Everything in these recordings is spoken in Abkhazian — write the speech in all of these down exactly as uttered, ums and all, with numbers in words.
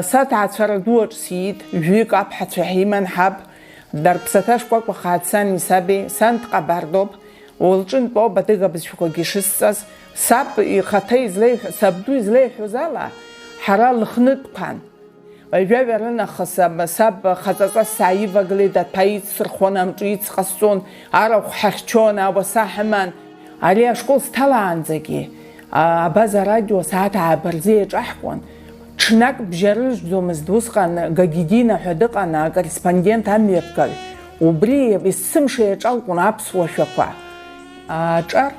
Саҭаацәара дуаҿ сиит, жәаҩык аԥҳацәа ҳиман ҳаб, дарԥсаҭа шкәакәа хаацани саби, сан дҟабардоуп, лҿынтә ауп адыга бызшәақәагьы шысҵаз, саб ихаҭа излеиҳәо, сабду излеиҳәоз ала, ҳара лыхнытәқәан. Ҩажәаҩа рынахыс, саб хаҵаҵас сааивагылеит, аҭәа ицсырхон, амҿы ицҟасҵон, арахә ҳахьчон, ауаса ҳаман. Ари ашкол сҭалаанӡагьы, а, Абаза арадио асааҭ ааба рзы еиҿаҳкуан. Ҽнак бжьарыжәӡомызт усҟан, Гагидина ҳәа дыҟан, акорреспондент амҩаԥгаҩ. Убри есымша еиҿалкуан аԥсуа шәақәа. Аҿар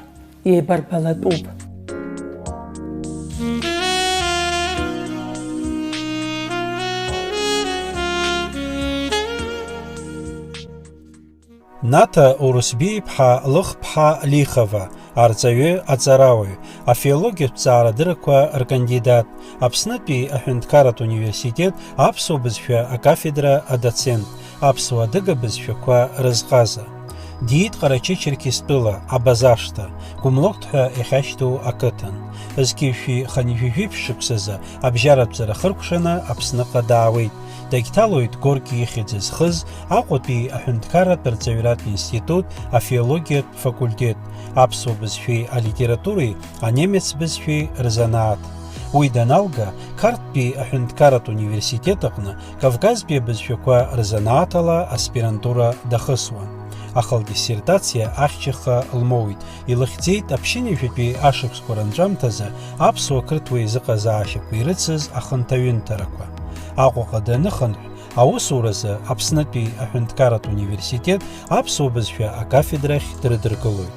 еибарбалатәуп. Наҭа Урысбеи-иԥҳа Лыхԥҳа Лихова, арҵаҩы, аҵарауаҩ, афилологиатә ҭҵаарадыррақәа ркандидат, Аԥснытәи аҳәынҭқарратә университет аԥсуа бызшәа акафедра адоцент, аԥсуа-адыга бызшәақәа рызҟаза. Диит Ҟарачы-Черқьестәыла, Абаза ашҭа, Гәымлоқт ҳәа иахьашьҭоу ақыҭан. Зқьи жәшәи хынҩажәи жәиԥшь шықәсазы абжьаратә ҵара хыркәшаны Аԥсныҟа даауеит. Дагьҭалоит Горки ихьӡ зхыз Аҟәатәи аҳәынҭқарратә рҵаҩратә институт афилологиатә факультет, аԥсуа бызшәеи алитературеи анемец бызшәеи рзанааҭ. Уи даналга, Қарҭтәи аҳәынҭқарратә университет аҟны Кавказтәи абызшәақәа рзанааҭ ала аспирантура дахысуан. Аха лдиссертациа ахьчаха лмоуит, илыхьӡеит аԥшьынҩажәатәи ашықәсқәа рынҵәамҭазы аԥсуа-қырҭуа еизыҟазаашьақәа ирыцыз ахынҭаҩынҭарақәа. Аҟәаҟа даныхынҳә, аусуразы Аԥснытәи аҳәынҭқарратә университет аԥсуа бызшәа акафедрахь дрыдыркылоит.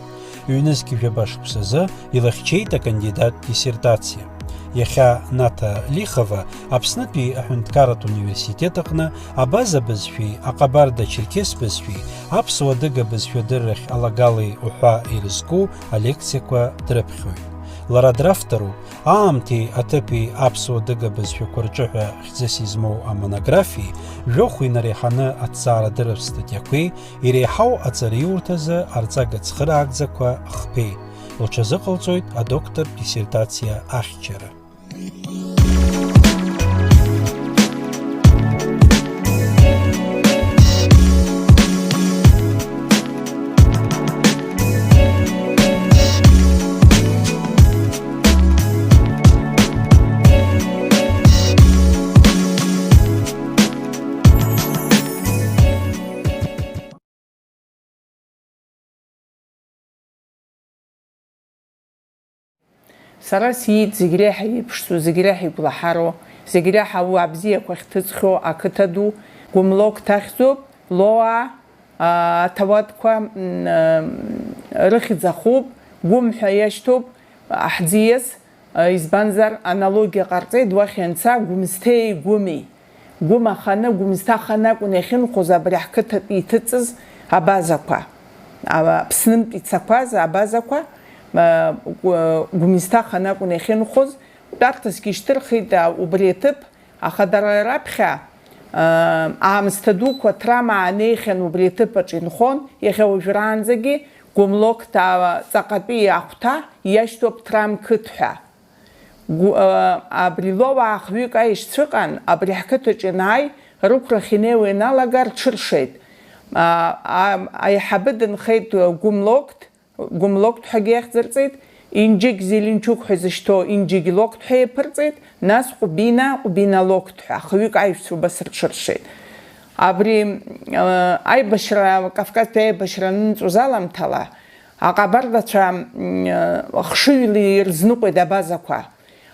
Ҩнызқь жәаба шықәсазы илыхьчеит акандидаттә диссертациа. Иахьа Наҭа Лихова Аԥснытәи аҳәынҭқарратә университет аҟны абаза бызшәеи аҟабарда-черқьес бызшәеи аԥсуа-адыга бызшәадыррахь алагалеи уҳәа ирызку алекциақәа дрыԥхьоит. Лара дравторуп, аамҭеи аҭыԥи аԥсуа-адыга бызшәақәа рҿы ҳәа хьӡыс измоу амонографиеи, жәохә инареиҳаны аҭҵаарадырратә статиақәеи, иреиҳау аҵараиурҭазы арҵага цхыраагӡақәа хԥеи. Лҽазыҟалҵоит адоктортә диссертациа ахьчара. Сара сиит зегь реиҳа иԥшӡоу, зегь реиҳа игәлаҳароу, зегь реиҳа ауаа бзиақәа ахьҭыҵхьоу ақыҭа ду, Гәымлоқт ахьӡуп, Лоаа, аа, аҭауадқәа, м, аа, рыхьӡ ахуп, Гәым ҳәа иашьҭоуп аҳӡиас, аа, избанзар, аналогиа ҟарҵеит, уахь ианца Гәымсҭеи Гәыми. Гәым аханы, Гәымсҭа аханы акәын иахьынхоз абри ҳқыҭатәи иҭыҵыз абазақәа, а, Аԥснынтә ицақәаз абазақәа, а, Гәы-, Гәымсҭа аханы акәын иахьынхоз, тәарҭасгьы ишьҭырхит, а, убри аҭыԥ, аха дара раԥхьа, а, аамсҭа дуқәа трама аанеихьан убри аҭыԥ аҿы инхон, иахьа уажәраанӡагьы Гәымлоқт, а, ҵаҟатәи ахәҭа иашьҭоуп Трам қыҭ ҳәа. Гу-, а, абри Лоуаа хҩык аишьцәа ыҟан, абри ҳқыҭаҿ ианааи, рықәрахь инеиуа ианалага рҽыршеит. А, а, аиҳабы дынхеит, а, Гәымлоқт, Гәымлоқт ҳәагьы иахьӡырҵеит, Инџьык Зеленчук ҳәа изышьҭоу Инџьык Лоқт ҳәа иаԥырҵеит, нас Ҟәбина, Ҟәбина Лоқт ҳәа, хҩык аишьцәа убас рҽыршеит. Абри, а, аибашьра, Кавказтәи аибашьра анынҵәоз аламҭала, аҟабардацәа, м, хшыҩла ирызныҟәеит абазақәа.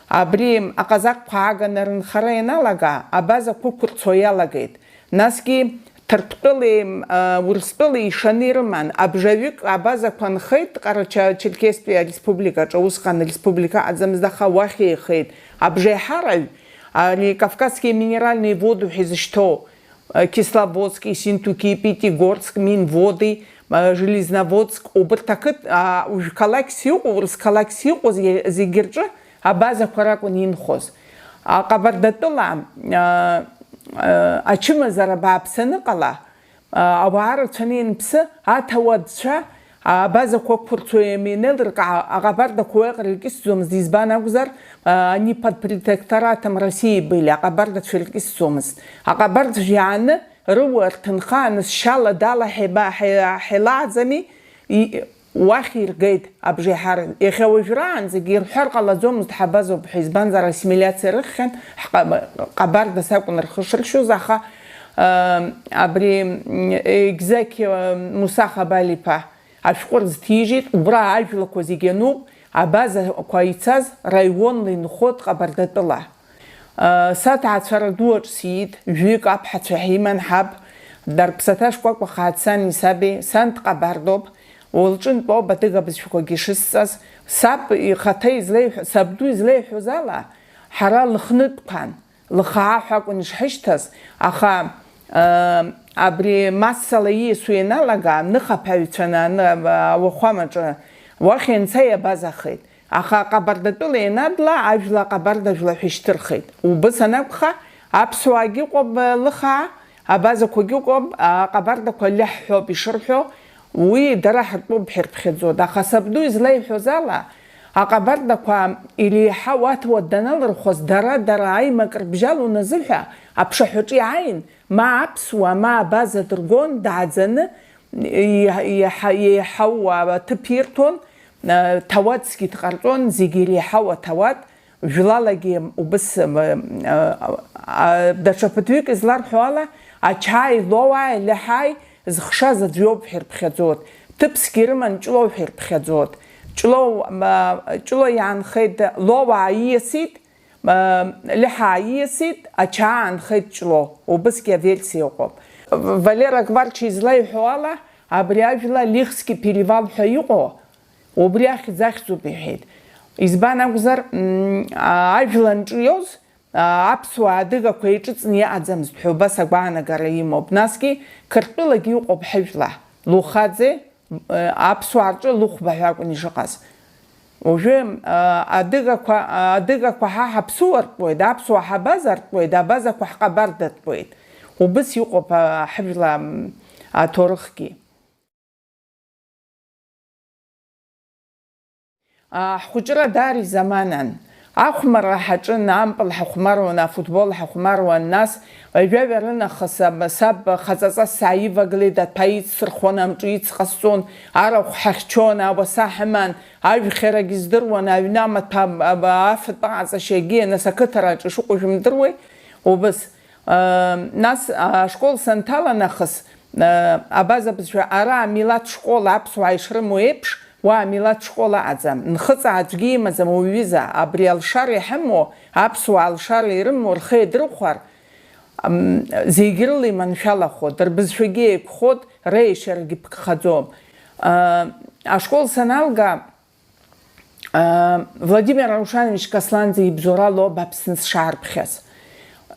Абри аҟазаққәа ааганы рынхара ианалага, абазақәа ықәырцо иалагеит. Насгьы Ҭырқәтәылеи, м, а, Урыстәылеи ишаны ирыман. Абжаҩык абазақәа нхеит Ҟарача-Черқьестәи ареспубликаҿы, усҟан ареспублика аӡамызт, аха уахь еихеит. Абжеиҳараҩ, ари Кавказские минеральные воды ҳәа изышьҭоу, Кисловодск, Ессентуки, Пятигорск, Минводы, Железноводск, убырҭ ақыҭ, а, уажә қалақьс иҟоу, урыс қалақьс иҟоу зегь-, зегьы рҿы абазақәа ракәын инхоз. А, Ҟабардатәыла, а, а, ачымазара бааԥс аныҟала, а, ауаа рацәаны ианԥсы, аҭауадцәа, Абазақәа ықәырцо ианеилыркаа, аҟабардақәа уаҟа иркьысӡомызт, избан акәзар, а, они под протекторатом России были, аҟабардацәа иркьысӡомызт. Аҟабардацәа иааны, рыуа рҭынха анысшьала дала ҳеиба-, ҳе-, ҳелааӡами, и-, уахь иргеит абжеиҳарак. Иахьа уажәраанӡагьы ирҳәар ҟалаӡомызт, ҳабазоуп ҳәа, избанзар, ассимилиациа рыхьхьан, ҳҟа-, ҟабардас акәын рхы шыршьоз, аха, а, абри, м, Егзеқь, а, Муса Хабалиԥа, ашәҟәы рзҭижьит, убра ажәлақәа зегьы ануп, абазақәа ицаз раионла инхоит Ҟабардатәыла. Са ҭаацәара дуаҿ сиит, жәаҩык аԥҳацәа ҳиман ҳаб, дарԥсаҭа шкәакәа хаацани саби, сан дҟабардоуп, лҿынтә ауп адыга бызшәақәагьы шысҵаз, саб ихаҭа излеиҳәо, сабду излеиҳәоз ала, ҳара лыхнытәқәан. Лхаа ҳәа акәын ишҳашьҭаз, аха, э, абри массала ииасуа ианалага, ныхаԥаҩцәаны аны, э, ауахәамаҿы уахь ианца иабазахеит. Аха Ҟабардатәыла ианадлаа, ажәла Ҟабарда жәла ҳәа ишьҭырхит. Убыс анакәха, аԥсуаагьы ыҟоуп, э, лыхаа, абазақәагьы ыҟоуп, аҟабардақәа леҳ ҳәоуп ишырҳәо, уи дара ҳартәуп ҳәа ирԥхьаӡоит. Аха сабду излеиҳәоз ала, аҟабардақәа иреиҳау аҭауад даналырхуаз, дара-дара аимак рыбжьалон азыҳәа, аԥшаҳәаҿы иааин, ма аԥсуа, ма абаза дыргон, дааӡаны, иеиҳа-, иеиҳа-, иеиҳау аҭыԥ ирҭон, ҭауадсгьы дҟарҵон, зегьы иреиҳау аҭауад, жәлалагьы убыс, м, а, а, даҽа ԥыҭҩык изларҳәо ала, ачаи, лоуааи, леҳаи зыхшаз аӡә иоуп ҳәа ирԥхьаӡоит. Ҭыԥсгьы ирыман Ҷлоу ҳәа ирԥхьаӡоит. Ҷлоу, м, а, Ҷлоу иаанхеит, лоуаа ииасит, м, леҳаа ииасит, ачаа аанхеит Ҷлоу. Убысгьы аверсиа ыҟоуп. Валера Гварча излаиҳәо ала, абри ажәла Лихский перевал ҳәа иҟоу, убри ахьӡ ахьӡуп иҳәеит. Избан акәзар, м, а, ажәла анҿиоз, а, аԥсуаа адыгақәа еиҿыҵны иҟаӡамызт ҳәа убас агәаанагара имоуп. Насгьы Қырҭтәылагьы иҟоуп ҳажәла. Лухаӡе, э, аԥсуаа рҿы лыхәба ҳәа акәын ишыҟаз. Уажәы, а, адыгақәа, а, адыгақәа ҳа ҳаԥсуа ртәуеит, аԥсуаа ҳабаза ртәуеит, абазақәа ҳҟабарда ртәуеит. Убыс иҟоуп, а, ҳажәла, м, аҭоурыхгьы. Ҳхәыҷра даара изаманан. Ахәмарра ҳаҿын, ампыл ҳахәмаруан, афутбол ҳахәмаруан, нас ҩажәа рынахыс саб, саб хаҵаҵас сааивагылеит, аҭәа ицсырхон, амҿы ицҟасҵон, арахә ҳахьчон, ауаса ҳаман, ажәхьарагьы здыруан, аҩны амаҭәа, афатә аҟаҵашьагьы, нас ақыҭараҿы ишыҟоу жәымдыруеи, убыс. Нас ашкол санҭала нахыс, абаза бызшәа, ара амилаҭ школ аԥсуаа ишрымоу еиԥш, уа амилаҭ школ аҟаӡам. Нхыҵ аӡәгьы имаӡам, уҩыза, абри алшара иҳамоу, аԥсуаа алшара ирымоу, рхы иадырхәар, ам, зегь рыла иманшәалахоит, рбызшәагьы еиқәхоит, реишьарагьы ԥыгхаӡом. А, ашкол саналга, Владимир Раушанович Касланӡе ибзоурала ауп Аԥсны сшаарԥхьаз.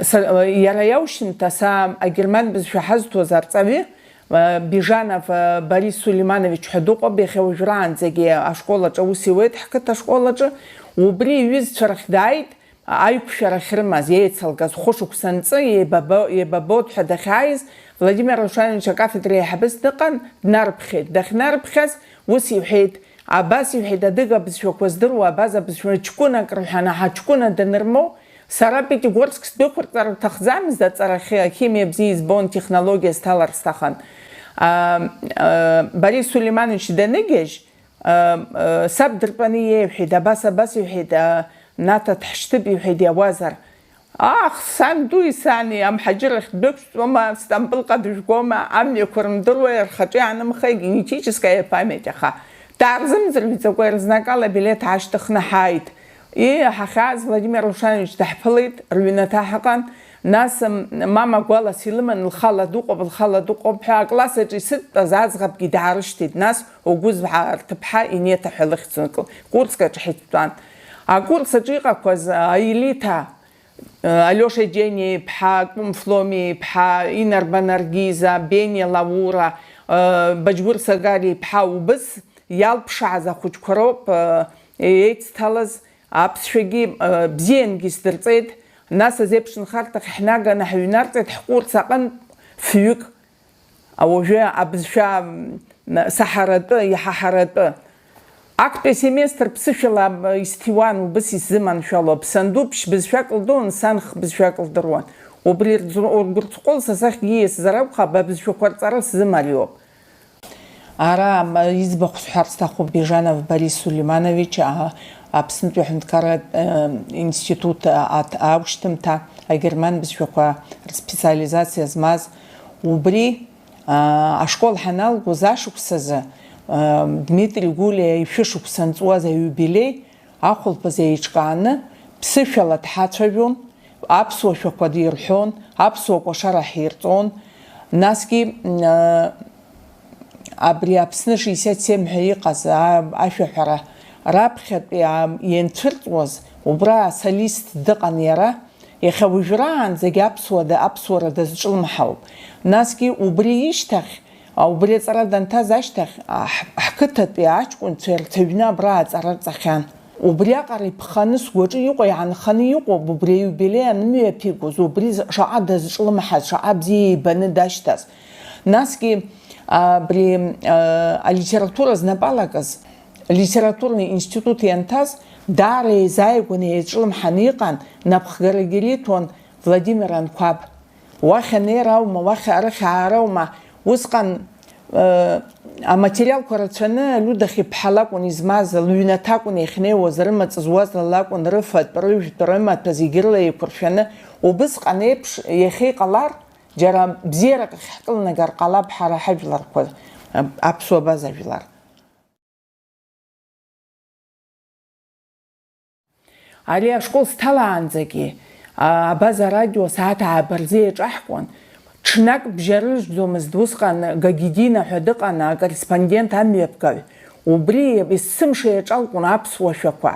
Са, иара иаушьҭымҭа са агерман бызшәа ҳазҭоз арҵаҩы, Бижанов Борис Сулейманович ҳәа дыҟоуп, иахьа уажәраанӡагьы ашкол аҿы аус иуеит ҳқыҭа ашкол аҿы. Убри иҩызцәа рахь дааит, аиқәшәара ахьрымаз, еицалгаз, хәышықәса анҵы, еибабо-, еибабоит ҳәа дахьааиз, Владимир Раушанович акафедра еиҳабыс дыҟан, днарыԥхьеит. Дахьнарыԥхьаз, ус иҳәеит, Абас иҳәеит, адыга бызшәақәа здыруа абаза бызшәа ҷкәынак рҳәаны, ҳаҷкәына данырмоу, сара Пятигорск сдәықәырҵар лҭахӡамызт, аҵарахьы ахимиа бзиа избон, технологиа сҭалар сҭахын. А, а, Борис Сулейманович даныгьежь, а, а, саб дыртәаны иеиҳәеит, абас, абас иҳәеит, а, Наҭа дҳашьҭып иҳәеит, иауазар. Ах, сан дуи сани, амҳаџьырахь дәықәтәома, Стамбылҟа дыжәгома, амҩақәа рымдыруеи, рхаҿы иаанымхеи генетическая память, аха даарзымӡырҩӡакәа ирызнакала абилеҭ аашьҭыхны ҳааит. Ии, ҳахьааз Владимир Раушанович даҳԥылеит, рыҩнаҭа ҳаҟан. Нас, м, мама гәалас илыман, лхала дыҟоуп, лхала дыҟоуп ҳәа, акласс аҿы исыдтәаз аӡӷабгьы даарышьҭит. Нас Огәыз ҳа-, рҭыԥҳа Инеҭа ҳәа лыхьӡын, Курск аҿы ҳаидтәан. Акурс аҿы иҟақәаз, а, Елиҭа, Алиоша Џьениа-иԥҳа, Кәым Фломиа-иԥҳа, Инарба Наргиза, Бениа Лаура, Баџьгәыр Сагариа-иԥҳа убыс иалԥшааз ахәыҷқәа роуп еицҭалаз, аԥсшәагьы бзиангьы исдырҵеит, нас азеиԥш нхарҭахь ҳнаганы ҳҩнарҵеит ҳкурс аҟынтә фҩык. Уажәы абызшәа, м, саҳаратәы, иҳаҳаратәы. Актәи асеместр ԥсышәала, м, исҭиуан, убыс исзыманшәалоуп. Санду ԥшь бызшәак лдыруан, сан х бызшәак лдыруан. Убри рӡ-, ргәырҵҟәыл са сахьгьы ииасзар акәхап, абызшәақәа рҵара сзымариоуп. Ара, м, иӡбахә сҳәар сҭахуп Бежанов Борис Сулейманович, а, Аԥснытәи аҳәынҭқарратә, э, институт, а, аҭ-, аушьҭымҭа, агерман бызшәақәа рспециализациа змаз, убри, а, ашкол ҳаналгоз ашықәсазы, а, Дмитри Гулиа ишәышықәса анҵуаз аиубилеи ахәылԥаз еиҿкааны ԥсышәала дҳацәажәон, аԥсуа шәақәа дирҳәон, аԥсуа кәашара ҳирҵон, насгьы, а, абри Аԥсны шестьдесят семь ҳәа иҟаз, а, ашәаҳәара раԥхьатәи, а, ианцәырҵуаз, убра асолист дыҟан иара, иахьа уажәраанӡагь аԥсуа да-, аԥсуара дазҿлымҳауп. Насгьы убри ишьҭахь, а, убри аҵара данҭаз ашьҭахь, а, ҳ-, ҳқыҭатәи аҷкәынцәа ирҭаҩны абра аҵара рҵахьан. Убриаҟара иԥханы сгәаҿы иҟоу, иаанханы иҟоуп, убри аиубилеи анымҩаԥигоз, убри з-, шаҟа дазҿлымҳаз, шаҟа бзиа ибаны дашьҭаз. Насгьы, абри, а, алитература знапалакыз, литературный институт ианҭаз, даара еизааигәаны еиҿлымҳаны иҟан, напхгарагьы риҭон Владимир Анқәаб. Уахь анеира аума, уахь арахь аара аума, усҟан, э, аматериалқәа рацәаны Людахь иԥҳа лакәын измаз, лыҩнаҭа акәын иахьнеиуаз, рымаҵ зуаз ла лакәын, рыфатә, рыжәтә, рымаҭәа зегьы рыла еиқәыршәаны, убысҟан еиԥш иахьа иҟалар, џьара бзиарак ахь ҳкылнагар ҟалап ҳара ҳажәларқәа, аԥсуа база жәлар. Ари ашкол сҭалаанӡагьы, а, Абаза арадио асааҭ ааба рзы еиҿаҳкуан. Ҽнак бжьарыжәӡомызт усҟан, Гагидина ҳәа дыҟан, акорреспондент амҩаԥгаҩ. Убри есымша еиҿалкуан аԥсуа шәақәа,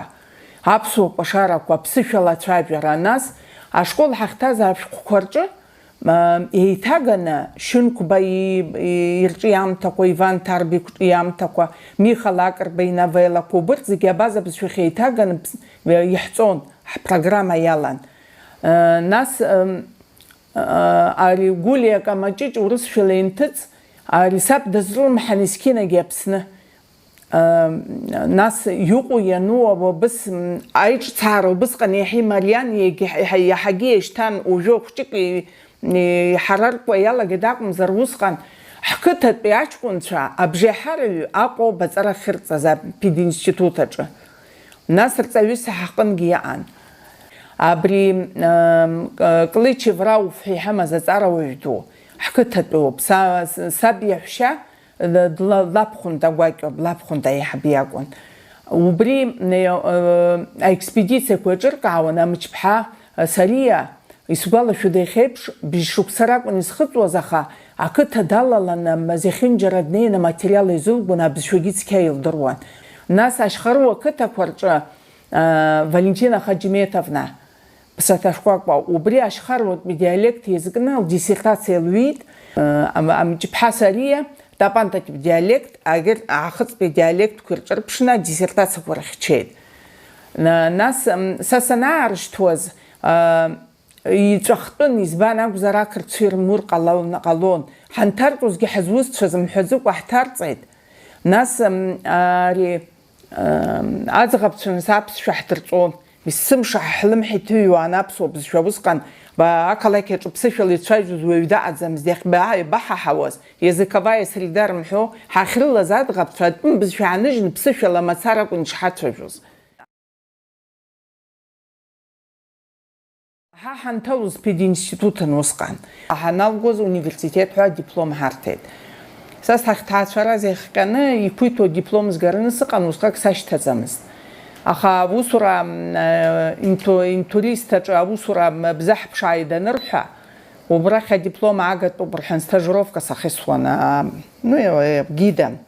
аԥсуа кәашарақәа, аԥсышәала ацәажәара. Нас ашкол ҳахьҭаз ашәҟәқәа рҿы, а, еиҭаганы Шьынқәба и-, и-, ирҿиамҭақәа, Иван Ҭарба иқәҿиамҭақәа, Миха Лакрба иновеллақәа, убырҭ зегьы абаза бызшәахь еиҭаганы ԥс-, иаҳҵон, ҳпрограмма иалан. А, нас, ам, а, ари Гулиа Камаҷыҷ урысшәала инҭыҵ, ари саб дазҿлымҳан есқьынагьы Аԥсны. Нас иҟоу иану ауабыс, м, аиҿцаара убысҟан иаҳа имариан, иагьа-, иаҳа-, иаҳагьы иашьҭан, уажәы хәҷык и-, и-, иҳараркуа иалагеит акәымзар, усҟан ҳқыҭатәи аҷкәынцәа абжеиҳараҩы Аҟәа ауп аҵара ахьырҵаз апединститут аҿы. Нас рҵаҩыс ҳаҟынгьы иаан. Абри, м, К-, Клычев Рауф ҳәа иҳамаз аҵарауаҩ ду, ҳқыҭатәоуп, са, с-, саб иаҳәшьа, Д-, дла-, длаԥхәында гәакьоуп, длаԥхәында аиҳабы иакәын. Убри, э, э, аекспедициақәа еиҿыркаауан, Амҷԥҳа, э, Сариа, исгәалашәода, иахьеиԥш, бжь шықәса ракәын изхыҵуаз, аха ақыҭа далаланы, м, зехьынџьара днеины аматериал еизылгон, абызшәагьы цқьа илдыруан. Нас Ашьхаруа ақыҭақәа рҿы, э, Валентина Хаџьметовна, Ԥсаҭа шкәакәа, убри ашьхаруатәи диалект иазкны лдиссертациа лҩит, э, ам-, Амҷыԥҳа Сариа, тапантатәи диалект, агьырҭ аахыҵтәи диалектқәа ирҿырԥшны адиссертациақәа рыхьчеит. На-, нас, м, са санаарышьҭуаз, а, иҵәахтәын, избан акәзар, ақырҭцәа ирмур ҟалон, ҟалон. Ҳанҭарҵозгьы ҳазусҭцәаз мҳәаӡыкәа ҳҭарҵеит. Нас, м, ари, Аӡӷабцәа нас аԥсшәа ҳдырҵон. Есымша ҳлымҳа иҭыҩуан аԥсуа бызшәа. Усҟан, ба, ақалақь аҿы ԥсышәала ицәажәоз уаҩ даҟаӡамызт, иахьба-, иабаҳаҳауаз, языковая среда рымҳәо, ҳахьрылаз аӡӷабцәа атәым бызшәа ааныжьны ԥсышәала мацара акәын ишҳацәажәоз. Ҳа ҳанҭалоз пединститутын усҟан. Ҳаналгоз университет ҳәа адиплом ҳарҭеит. Са сахьҭаацәараз иахҟьаны иқәиҭу адиплом згараны сыҟан, усҟак сашьҭаӡамызт. Аха аусура, м, э, инту-, интурист аҿы аусура, м, бзаҳԥшааит анырҳәа, убрахь адиплом аагатәуп рҳәан, стажировка сахьысуан, а, ну, э, гидом.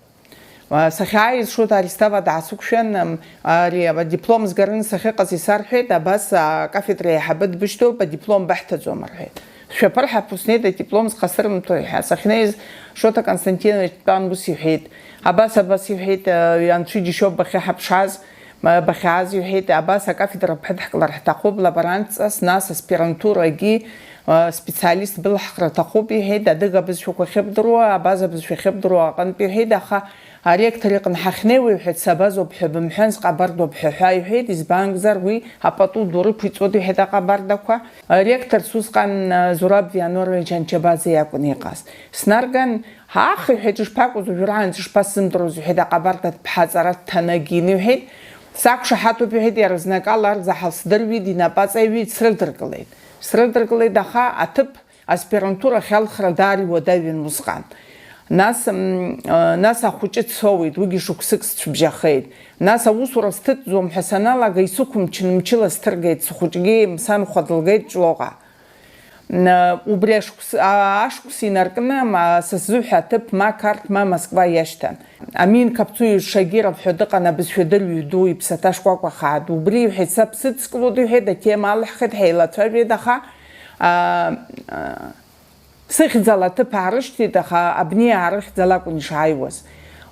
Сахьааиз Шоҭа Аристава даасықәшәан, ари адиплом згараны сахьыҟаз исарҳәеит, абас акафедра аиҳабы дбышьҭоуп, адиплом баҳҭаӡом, рҳәеит. Шәаԥырҳап, уснеит, адиплом зхасырымҭо, ҳәа. Сахьнеиз, Шоҭа Константинович дтәан, ус иҳәеит, абас, абас иҳәеит, анцәа иџьшьоуп бахьаҳаԥшааз, бахьааз, иҳәеит, абас акафедра бҳәыдҳкылар ҳҭахуп, лаборантҵас, нас аспирантурагьы, Специалист былаҳхра аҭахуп, иҳәеит, адыга бызшәақәа ахьыбдыруа, абаза бызшәа ахьыбдыруа аҟынтә, иҳәеит, аха аректор иҟны ҳахьнеиуа, иҳәеит, сабазоуп ҳәа бымҳәан, сҟабардоуп ҳәа ҳәа иҳәеит, избан акәзар, уи апату ду рықәиҵоит, иҳәеит, аҟабардақәа. Аректорс усҟан, а, Зураб Вианорович Анчабаӡе иакәын иҟаз. Снарган, ах, иҳәеит, ишԥакәыз уажәраанӡа, ишԥасзымдыруаз, иҳәеит, аҟабарда ҭԥҳа аҵара дҭанагин, иҳәеит. Сақәшаҳаҭуп, иҳәеит, иара знакала арзаҳал сдырҩит, инапы аҵаҩит, срыдыркылеит. Срыдыркылеит, аха аҭыԥ аспирантурахь алхра даара иуадаҩын усҟан. Нас, м, а, нас ахәыҷы дсоуит, уигьы шықәсык сцәыбжьахеит. Нас аусура сҭыҵӡом ҳәа саналага, исықәымчын, мчыла сҭыргеит, схәыҷгьы санхәа дылгеит Ҷлоҟа. Н-, убри ашықәс-, а-, ашықәс инаркны, ма, са сзыҳәа аҭыԥ ма Қарҭ, ма Москва иашьҭан. Амин Қапцуевич Шагиров ҳәа дыҟан, абызшәадырҩы ду, иԥсаҭа шкәакәа хаа ду. Убри иҳәеит, са бсыдскылоит, иҳәеит, атема алҳхит, ҳаилацәажәеит, аха, а, а, сыхьӡала аҭыԥ аарышьҭит, аха абни аарыхьӡала акәын ишааиуаз.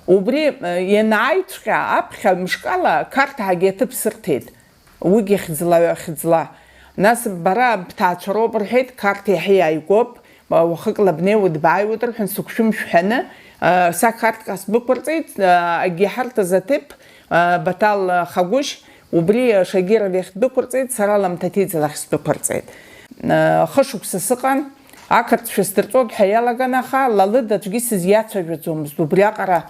Убри, а, ианааиҵәҟьа, аԥхьа мышкала Қарҭаагьы аҭыԥ сырҭеит. Уигьы хьӡла, хьӡла. Нас бара бҭаацәа роуп рҳәеит, Қарҭ иаҳа иааигәоуп, уахыкла бнеиуеит, бааиуеит рҳәан, сықәшәым шәҳәаны, а, са Қарҭҟа сдәықәырҵеит, а, агьиҳарҭаз аҭыԥ, а, Баҭал Хагәышь, убри Шагиров иахь ддәықәырҵеит, сара Ламҭаҭиӡе лахь сдәықәырҵеит. А, хышықәса сыҟан, ақырҭцәа сдырҵоит ҳәа иалаган, аха Лалыда аӡәгьы сызиацәажәаӡомызт, убриаҟара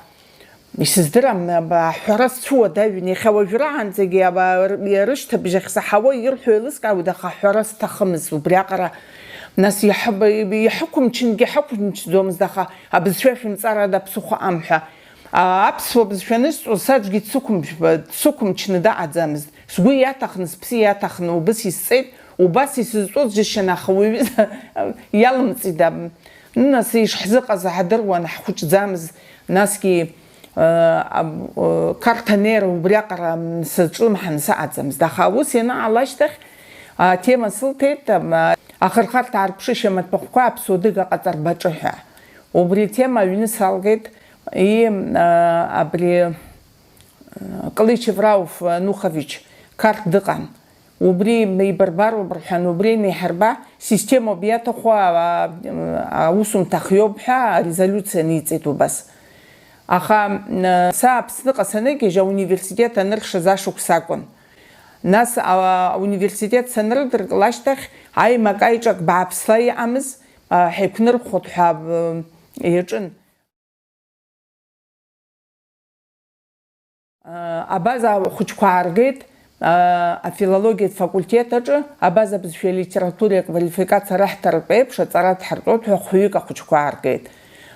Исыздырам, аба, аҳәара сцәуадаҩын, иахьа уажәраанӡагьы, аба, р-, рышьҭыбжь ахь саҳауа ирҳәо еилыскаауеит, аха аҳәара сҭахымызт убриаҟара. Нас иаҳб-, иҳақәымчынгьы ҳақәымчӡомызт, аха абызшәа шәымҵарада ԥсыхәа амҳәа. А, аԥсуа бызшәа анысҵоз саӡәгьы дсықәымшәба-, дсықәымчны даҟаӡамызт. Сгәы иаҭахны, сыԥсы иаҭахны убыс исҵеит, убас исызҵоз џьысшьан, аха уаҩы иалымҵит, аб-, Нас ишҳзыҟаз ҳдыруан, ҳхәыҷӡамыз, насгьы, э, аб-, э, Қарҭ анеира убриаҟара, м, саҿлымҳан саҟаӡамызт. Аха аус ианаалашьҭахь, атема сылҭеит, ам, ахырхарҭа аарԥшышьа амаҭәахәқәа аԥсуа дыга ҟаҵарбаҿы ҳәа. Убри атема аҩны салгеит, и, э, абри, э, Кълычев Рауф, э, Нухович, Қарҭ дыҟан. Убри ибарбароуп рҳәан, убри неиҳарба системоуп иаҭаху, а, а, аусумҭа хиоуп ҳәа арезолиуциа ниҵеит убас. Аха, м, са Аԥсныҟа саныгьежь, ауниверситет аныршаз ашықәс акәын. Нас, а, ауниверситет санрыдырклашьҭахь, аимак-аиҿак бааԥсла иҟамыз, а, ҳаиқәнырхәот ҳәа, а, иаҿын. Абаза ахәыҷқәа ааргеит, афилологиатә факультет аҿы абаза бызшәеи алитературеи аквалификациа раҳҭаратә еиԥш аҵара дҳартәоит ҳәа хәҩык ахәыҷқәа ааргеит.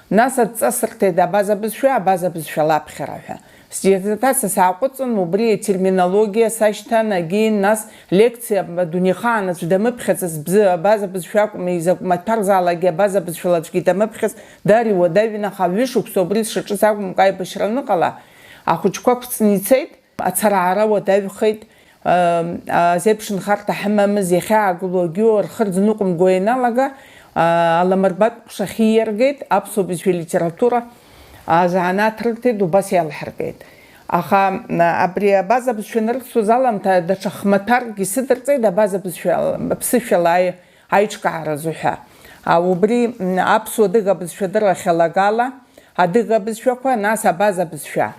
Нас адҵа сырҭеит абаза бызшәа, абаза бызшәа лаԥхьара ҳәа. Сдиссертациа сааҟәыҵын, убри атерминологиа сашьҭан, агьин, нас лекциа адунеихаан аӡә дамыԥхьац, збзы-, абаза бызшәа акәым, изакә маҭәарзаалакгьы абаза бызшәала аӡәгьы дамыԥхьац, Даара иуадаҩын, аха ҩышықәса убри сшаҿыз акәымкәа аибашьра аныҟала, ахәыҷқәа ықәҵны ицеит, ацхыраара уадаҩхеит, ам, азеиԥшнхарҭа ҳамамыз, иахьаагылоу агьиуа рхы рзныҟәымго ианалага, а, аламырбатә ҟәша ахьииаргеит, аԥсуа бызшәеи алитература азанааҭ рырҭеит, убас иалҳаргеит. Аха, а, абри абаза бызшәа анырцоз аламҭа даҽа хмаҭәаркгьы сыдырҵеит, абаза бызшәа, ԥсышәала аи-, аиҿкааразы ҳәа. А, убри, м, аԥсуа адыга бызшәа адыррахь алагала, адыга бызшәақәа, нас абаза бызшәа.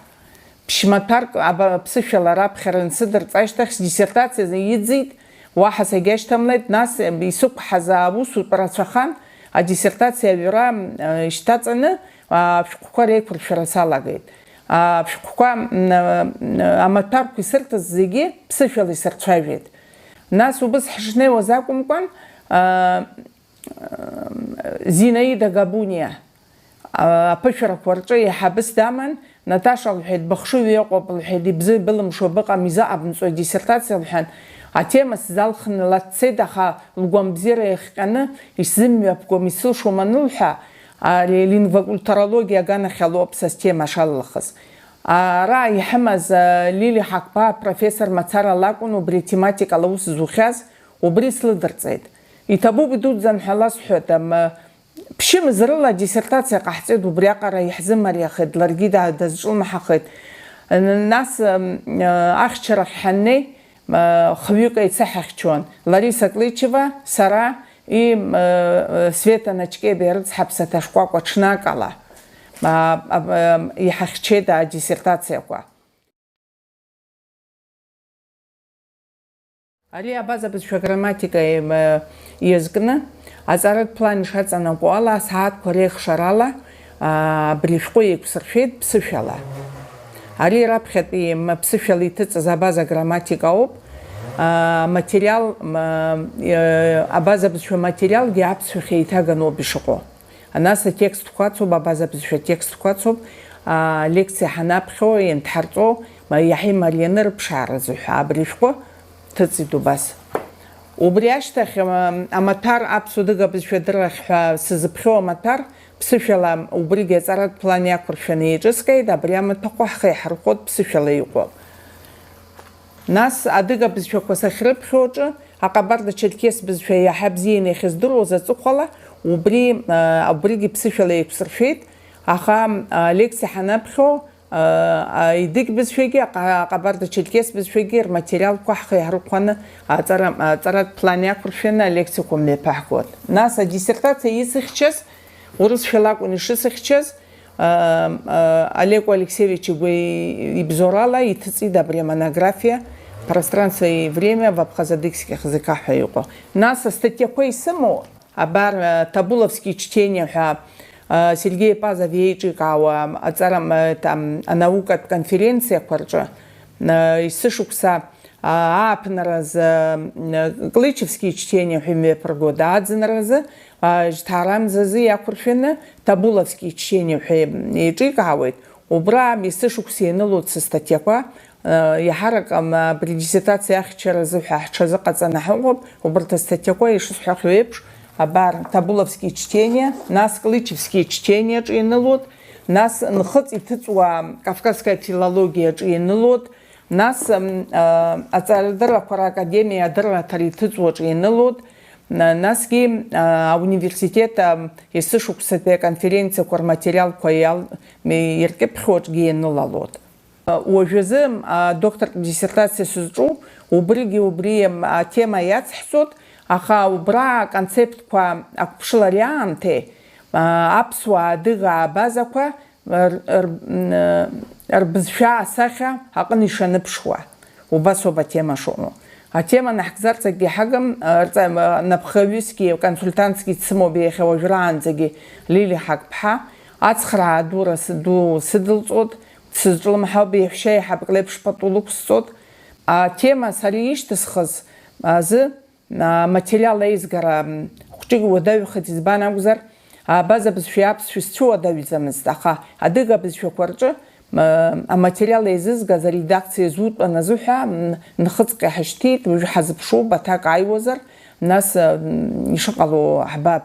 Ԥшьмаҭәарк аба-, ԥсышәала раԥхьара ансыдырҵ ашьҭахь, сдиссертациа иӡит, уаҳа сагьашьҭамлеит, нас, м, исықәҳаз аусутә рацәахан, адиссертациа аҩра, м, ишьҭаҵаны, ашәҟәқәа реиқәыршәара салагеит. Ашәҟәқәа, м, м, амаҭәарқәа исырҭаз зегьы ԥсышәала исырцәажәеит. Нас убыс ҳшнеиуаз акәымкәан, а, Зинаида Габуниа, а, аԥышәарақәа рҿы еиҳабыс даман, Наташа, лҳәеит, быхшыҩ ыҟоуп, лҳәеит, ибзы-, былымшо быҟам, изыҟабымҵо адиссертациа, лҳәан, атема сзалхны ла дцеит, аха лгәамбзиара иахҟьаны исзымҩаԥгом, исылшом анылҳәа, ари лингвокультурологиа аганахьала ауп са стема шалылхыз. Ара иҳамаз, а, Лили Ҳақԥаа профессор мацара лакәын убри атематикала аус зухьаз, убри слыдырҵеит. Иҭабуп идуӡӡан ҳәа ласҳәоит, ам, ԥшьымз рыла адиссертациа ҟаҳҵеит, убриаҟара иаҳзымариахеит, ларгьы да-, дазҿлымҳахеит. Н-, нас, ам, а, ахьчарахь ҳаннеи, а, хҩык еицаҳахьчон, Лариса Клычева, сара, И, э, Света Начкебиа рыцҳа ԥсаҭа шкәакәа ҽнакала, а, а, а, иҳахьчеит адиссертациақәа. Ари абаза бызшәа грамматика, э, иазкны, аҵаратә план ишаҵанакуа ала, асааҭқәа реихшарала, а, абри ашәҟәы еиқәсыршәеит ԥсышәала. Ари раԥхьатәи, м, ԥсышәала иҭыҵыз абаза грамматика ауп. А, материал, м, э, абаза бызшәа материалгьы аԥсшәахь еиҭаган ауп ишыҟоу. Нас атекстқәа ацуп, абаза бызшәа атекстқәа ацуп, а, лекциа ҳанаԥхьо, ианҭҳарҵо, ма-, иаҳа имарианы рыԥшаара азыҳәа абри ашәҟәы ҭыҵит убас. Убри ашьҭахь, ам, амаҭәар, аԥсуа-адыга бызшәа адыррахь ҳәа сазыԥхьо амаҭәар, ԥсышәала убригьы аҵаратә план иақәыршәаны еиҿыскааит, абри амаҭәахәы ҳхы иаҳархәоит ԥсышәала иҟоу. Нас адыга бызшәақәа сахьрыԥхьо аҿы, аҟабарда-черқьес бызшәа иаҳа бзианы иахьыздыруаз аҵыхәала, убри, а, убригьы ԥсышәала еиқәсыршәеит, аха, а, алекциа ҳанаԥхьо, а, а, идыгь бызшәагьы, аҟа-, аҟабарда-черқьес бызшәагьы рматериалқәа ҳхы иаҳархәаны аҵара, аҵаратә план иақәыршәаны алекциақәа мҩаԥаҳгоит. Нас адиссертациа исыхьчаз, урысшәала акәын ишысыхьчаз, Олег Алексеевич игәы ибзоурала иҭыҵит абри амонографиа «Пространство и время в абхазо-адыгских языках» ҳәа иҟоу. Нас астатиақәа исымоу, абар, Табуловские чтения ҳәа, Сергеи Пазов иеиҿикаауа аҵара, там, анаукатә конференциақәа рҿы, есышықәса ааԥнаразы, Клычевские чтения ҳәа имҩаԥыргоит, аӡынразы, жьҭаарамзазы иақәыршәаны Табуловские чтения ҳәа еиҿикаауеит. Убра есышықәса ианылоит сыстатиақәа, еиҳарак, ам, абри диссертациа ахьчаразы ҳәа ҳҽазыҟаҵаны ҳаҟоуп, убарҭ астатиақәа, ишысҳәахьоу еиԥш, абар, Табуловские чтения, нас Клычевские чтениаҿы ианылоит, нас нхыҵ иҭыҵуа Кавказская филологиаҿы ианылоит, Нас, м, а, аҵарадыррақәа ракадемиа адырраҭара иҭыҵуаҿы ианылоит, на-, насгьы, а, ауниверситет, а, есышықәсатәи аконференциақәа рматериалқәа иал-, м, иркьыԥхьуаҿгьы ианылалоит. А, уажәазы, м, а, доктортә диссертациа сызҿу, убригьы убри, м, атема иацҳҵоит, аха убра аконцептқәа ақәԥшылареи аамҭеи, а, аԥсуаа адыгаа абазақәа, р-, р-, м, рбызшәа асахьа аҟны ишаныԥшуа, убас ауп атема шыҟоу. Атема наҳгӡарц акгьы ҳагым, рҵа-, напхгаҩысгьы, консультантсгьы дсымоуп иахьа уажәраанӡагьы Лили Ҳақԥҳа, ацхраа дура сы-, ду сыдылҵоит, дсызҿлымҳауп, иаҳәшьа еиҳабык леиԥш пату лықәсҵоит. Атема сара ишьҭысхыз азы, А, материал аизгара, м, хәҷык уадаҩхеит, избан акәзар, абаза бызшәеи аԥсшәеи сцәыуадаҩӡамызт, аха адыга бызшәақәа рҿы, м, аматериал еизызгаз аредакциа зутәын азыҳәа, м, нхыҵҟьа ҳашьҭит, уажәы ҳазыԥшуп, аҭак ааиуазар, нас, м, ишыҟало ҳбап.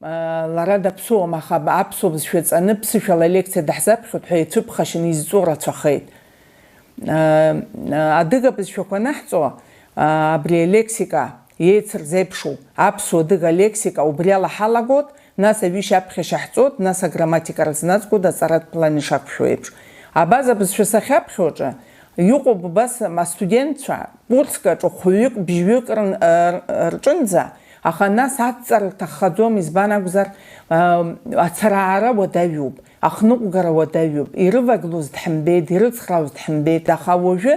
Лара даԥсуам, аха аԥсуа бызшәа ҵаны ԥсышәала алекциа даҳзаԥхьоит ҳәа ицәыԥхашьаны изҵо рацәахеит. Адыга бызшәақәа анаҳҵо, абри алексика еицырзеиԥшу аԥсуа-адыга лексика убриала ҳалагоит, нас аҩышьа аԥхьашьа ҳҵоит, нас аграмматика рызназгоит аҵаратә план ишақәшәо еиԥш. Абаза бызшәа сахьаԥхьо аҿы иҟоуп убас астудентцәа, курск аҿы хәҩык, бжьҩык рын-, р-, рҿынӡа, аха нас адҵара рҭаххаӡом, избан акәзар, ацхыраара уадаҩуп, ахныҟәгара уадаҩуп, ирывагылоз дҳамбеит, ирыцхраауаз дҳамбеит, аха уажәы,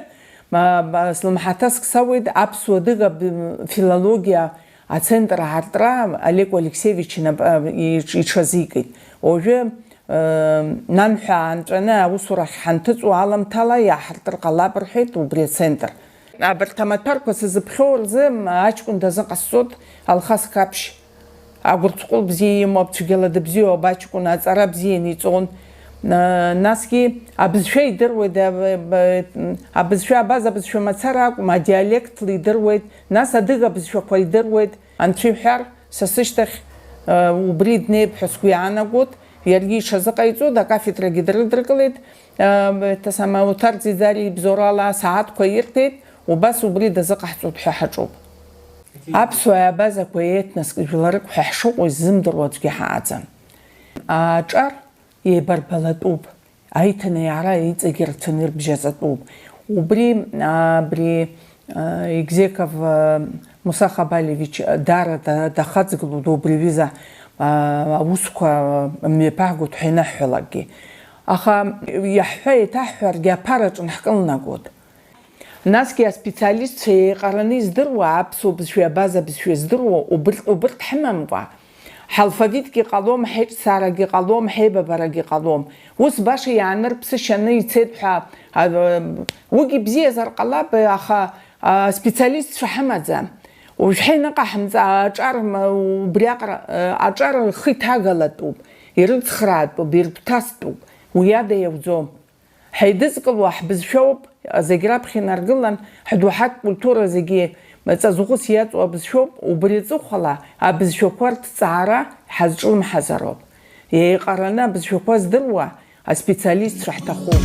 ма, ма, слымҳаҭаск сауеит, аԥсуа-адыга б-, филологиа ацентр аартра Олег Алексеевич инап-, иҽ-, иҽазикит. Уажәы, э, нанҳәа аанҵәаны аусурахь ҳанҭыҵуа аламҭала иааҳартыр ҟалап рҳәеит убри ацентр. Абарҭ амаҭәарқәа сазыԥхьоу рзы аҷкәын дазыҟасҵоит, Алхас Қаԥшь. Агәырҵҟәыл бзиа имоуп, цәгьала дыбзиоуп аҷкәын, аҵара бзианы иҵон. Насгьы абызшәа идыруеит, аб-, аб-, абызшәа абаз, абызшәа мацара акәым, адиалектла идыруеит, нас адыга бызшәақәа идыруеит. Анцәа иҳәар, са сышьҭахь, э, убри днеип ҳәа сгәы иаанагоит, иаргьы иҽазыҟаиҵоит, акафедрагьы дрыдыркылеит, э, это самое, Уҭар Ӡиӡариа ибзоурала асааҭқәа ирҭеит, убас убри дазыҟаҳҵоит ҳәа ҳаҿуп. Аԥсуа абазақәа етноск жәларык ҳәа ҳшыҟоу иззымдыруа аӡәгьы ҳааӡам. Аҿар еибарбалатәуп. Аиҭанеиаара иҵегьы рацәаны ирыбжьаҵатәуп. Убри, абри, Игзеков Муса Хабалевич даара дахаҵгылоуп убри аҩыза аусқәа мҩаԥаагоит ҳәа ианаҳҳәалакгьы. Аха иаҳҳәа еиҭаҳҳәаргьы аԥараҿы ҳкылнагоит. Насгьы аспециалистцәа еиҟараны издыруа, аԥсуа бызшәеи абаза бызшәеи здыруа убырҭ, убырҭ ҳамамкәа, ҳалфавитгьы ҟалом, ҳеиҿцаарагьы ҟалом, ҳеибабарагьы ҟалом. Ус баша иаанырԥсышьаны ицеит ҳәа, а, уигьы бзиазар ҟалап, аха, а, специалистцәа ҳамаӡам. Уажә ҳаҩныҟа ҳамҵа-, аҿар, м, убриаҟара, а, аҿар рхы иҭагалатәуп, ирыцхраатәуп, ирыгәҭастәуп. Уи ада иауӡом. Ҳаидызкыло ҳбызшәоуп, зегь раԥхьа инаргылан, ҳдоуҳатә культура зегьы ҵаҵӷәыс иаҵоу абызшәоуп, убри аҵыхәала абызшәақәа рҭҵаара ҳазҿлымҳазароуп. Еиҟараны абызшәақәа здыруа аспециалистцәа ҳҭахуп.